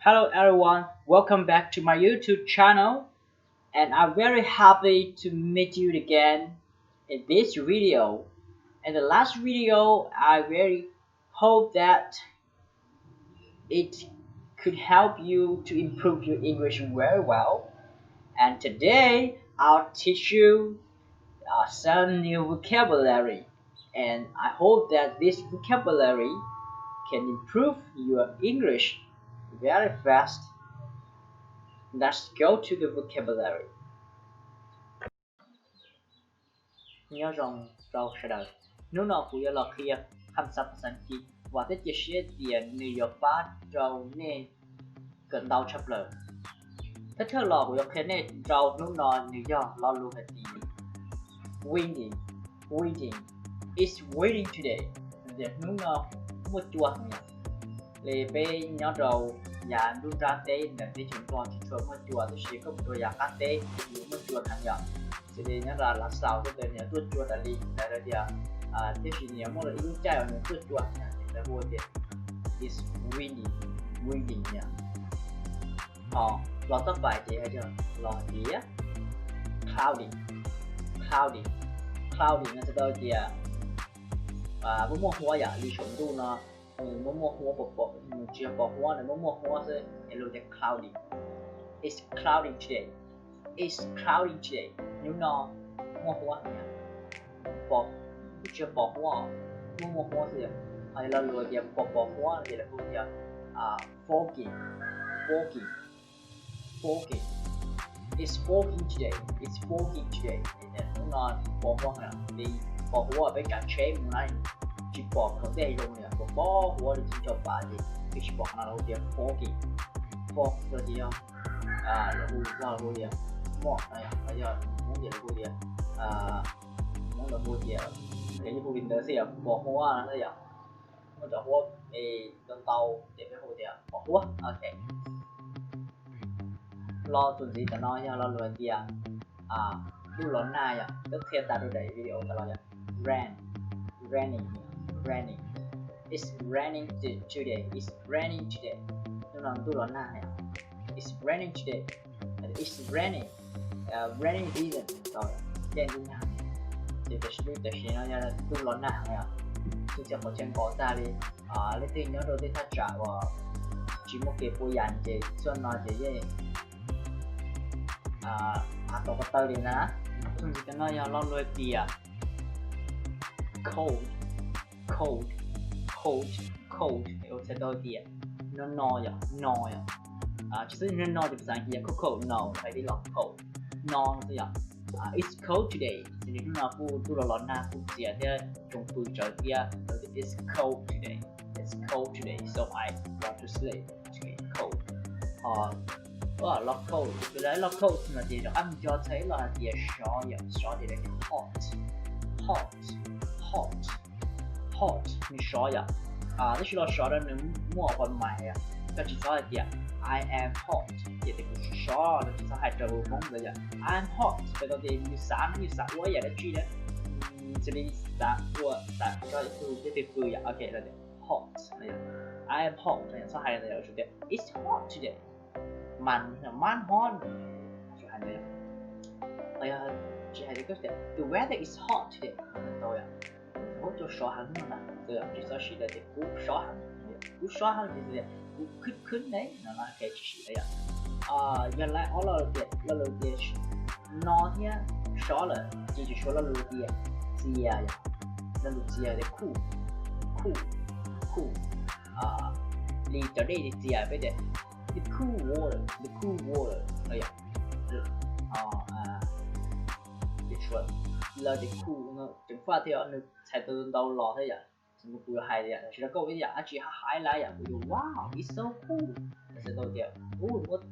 Hello everyone, welcome back to my YouTube channel, and I'm very happy to meet you again in this video. In the last video, I very hope that it could help you to improve your English very well. And today, I'll teach you uh, some new vocabulary. And I hope that this vocabulary can improve your English very fast. Let's go to the vocabulary. Nyob zoo rau sawv daws. Hnub no kuv yuav los qhia kham xav pab xav kis, vam thiab cia siab tias nws yuav pab rau nej kawm ntau tshaj plaws. Thawj thawj los kuv yuav qhia nej rau hnub no nws yog lo lus hais tias windy, windy, it's windy today. Tias hnub no muaj cua heev. Li peb nyob rau yav nruab nrab teb ntawm teb chaws Nplog tsis tshua muaj cua, tab sis koj mus rau yav qab teb yuav muaj cua heev yom. Xws li nyob rau Lav Xaus tej ntawd nws tuaj cua tas li ntawd tias, tiam sis nws muaj ib lub caij uas nws tuaj cua heev, lawv hu tias it's windy, windy yom. Ho los txoj pais ces yog los tias cloudy, cloudy, cloudy no txhais tau tias muaj muaj huab yom, li saum ntuj no nws muaj muaj huab, nws tsis yog pos huab, nws muaj muaj huab xwb es lus tias cloudy. It's cloudy today. It's cloudy today. Hnub no muaj huab heev. Pos, tsis yog pos huab, muaj muaj huab xwb. Ho yog lo lus tias pos pos huab ces lawv hu tias foggy, foggy, foggy. It's foggy today. It's foggy today. Hnub no pos huab heev li, pos huab peb tsav tsheb mus na tsis pom qhov ntej zoo li, pos pos huab li tsis nco pav ces peb tsis pom qhov no lawv hu tias foggy. Fog no ces yog lawv hu, yog lawv hu tias mog no, yog Hmoob ces lawv hu tias, Hmoob lawv hu tias, ces yeej hu li ntawd xwb yom, pos huab no xwb yom. Muaj cov huab ntau ntau ces peb hu tias pos huab. Ok. Lo txuas ntxiv ntawm no yog lo lus hais tias ntuj los nag yom, twb qhia tas rau daim video tas los yom. Rain, raining, raining. It's raining today. It's raining today. Hnub no ntuj los nag yom. It's raining today. It's raining. Rainy season, caij ntuj nag. Ces tam sim no yog ntuj los nag yom, txhua tsav qhov chaw nkos tag li. Leej twg nyob rau tej thaj tsam uas tsis muaj kev puas yas ces txhua no ces yeej av tau ko taw li na. Txuas ntxiv ntawm no yog lo lus hais tias cold, cold, cold, cold, txhais tau tias no no yom, no yom. Tsis xwb no no ces phas xas Askiv yog cold, cold, no, hais li los cold, no xwb yom. It's cold today, xws li hnub no kuj ntuj los los nag kuj txias thiab tsoom pw tsawv thiab. It's cold today, it's cold today, so I want to sleep. Cold. Ho los cold, los cold no ces rov qab mus nco txhais los hais tias sov yom, sov ces hot, hot, hot, hot, nws sov yom. Tab sis los sov no nws muaj qhov mais yom, koj tsis txhob hais tias I am hot, ces tias kuv sov sov no tsis txhob hais raws lus Hmoob ntawd yom. I am hot txhais tau tias yus xav, yus xav ua ib yam dab tsi na, xws li xav ua, xav tso tus twg pw yom, ok, hot, I am hot, txhob hais tias it's hot today, mas, mas hot, tsis hais ntawd. Tsis hais tias the weather is hot today, tau yom, huab cua sov heev no na, tsis txhob siv lawv tias kuv sov heev, kuv sov heev ces tias kuv khwb khwb ne no, tsis siv lawm yom. Yog lawv ob lo lus tias, lo lus tias no thiab sov lawm ces tseem tshuav lo lus tias txias yom, lo lus txias tias cool, cool, cool. Li cov dej txias peb tias the cool water, the cool water no yom. Lawv tias cool no ceev faj thiab nws txhais tau ntau los thiab yom. Kuv yuav hais tias tam sim no koj ua ib yam dab tsi haib haib lawm yom, kuv yuav wow, it's so cool, txhais tau tias ub, nws muaj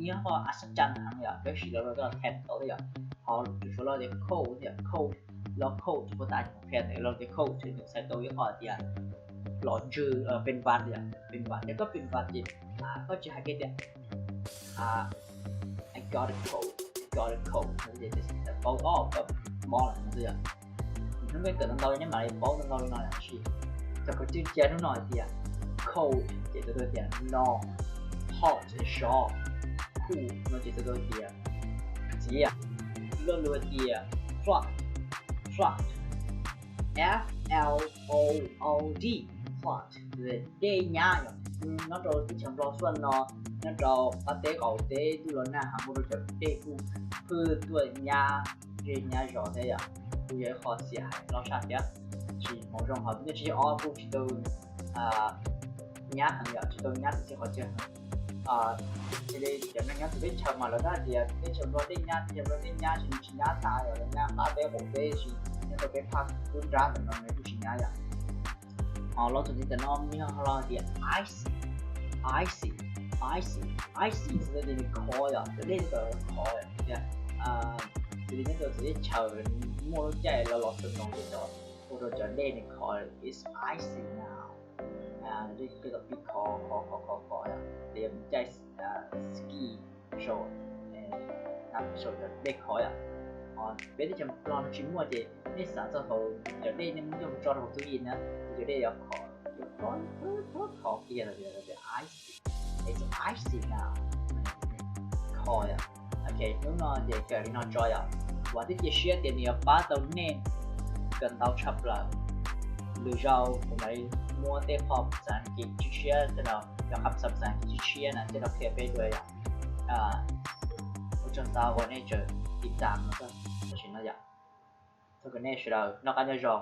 ib qho a sab cam heev yom, peb siv los rau koj them tau thiab yom. Ho tseem tshuav lo tias cold thiab, cold, lo cold tsis puas tas qhia ntawm lo tias cold ces nws txhais tau ib qho tias los ntsws, pes npas yom, pes npas. Yog koj pes npas ces koj tsis hais kiag tias I got a cold, I got a cold, paub ob koj mob lawm no xwb yom. Hnub no kawm ntau ntau nej mam li paub ntau ntau li no tab sis cov kwv tij cia hnub no hais tias cold ces txhais tau tias no, Hot, sov. Cool no ces txhais tau tias txiv. Lo lus tias flood, flood, F L O O D, flood, dej nyab yom. Nyob rau teb chaws Nplog xwb no, nyob rau qab teb qaum teb ntuj los nag heev, ua rau cov dej kuj phwj tuaj nyab zej nyab zos thiab yom. Kuj yog ib qho xiam hais loj tshaj thiab. Tsis hmoov zoo hov, nyob tsis ob kuj tsis tau nyab heev yom, tsis tau nyab txhua qhov chaw heev. Cia li cov neeg nyob txawv teb chaws mas lawv tab tias teb chaws Nplog dej nyab, teb chaws Nplog dej nyab, tsis, nws tsis nyab tas yom, lawv nyab qab teb qaum teb, tsis nyob rau peb phaj tub nrab ntawm no nws kuj tsis nyab yom. Ho lo txuas ntxiv ntawm no yog lo tias icy, icy, icy, icy, txhais tau tias nws khov yom, cov dej tawm khov yom, tias cia li nyob rau txawv teb chaws muaj lub caij los los snow ces cov, ua rau cov dej nws khov, it's icy now. Dej kuj tau pib khov khov khov khov khov yom, tias caij ski show, show cov dej khov yom. Peb teb chaws Nplog no tsis muaj ces nej xav txog hauv cov dej nej muab coj mus tso rau hauv tub yij na, ces cov dej yuav khov, yuav khov, khov kiag los tias icy, it's icy now, khov yom. Ok, hnub no ces kawm li no tso yom. Vam thiab cia siab tias nws yuav pab tau nej kawm ntau tshaj plaws. Lwm zaus kuv mam li muab tej qho xas as kiv tshiab tshiab, tej no yog qhov xas as kiv tshiab tshiab na, tej no qhia peb dua yom. Ua tsaug ntau uas nej tseem tiv tam no tam sim no yom. Thov kom nej sawv daws noj qab nyob zoo.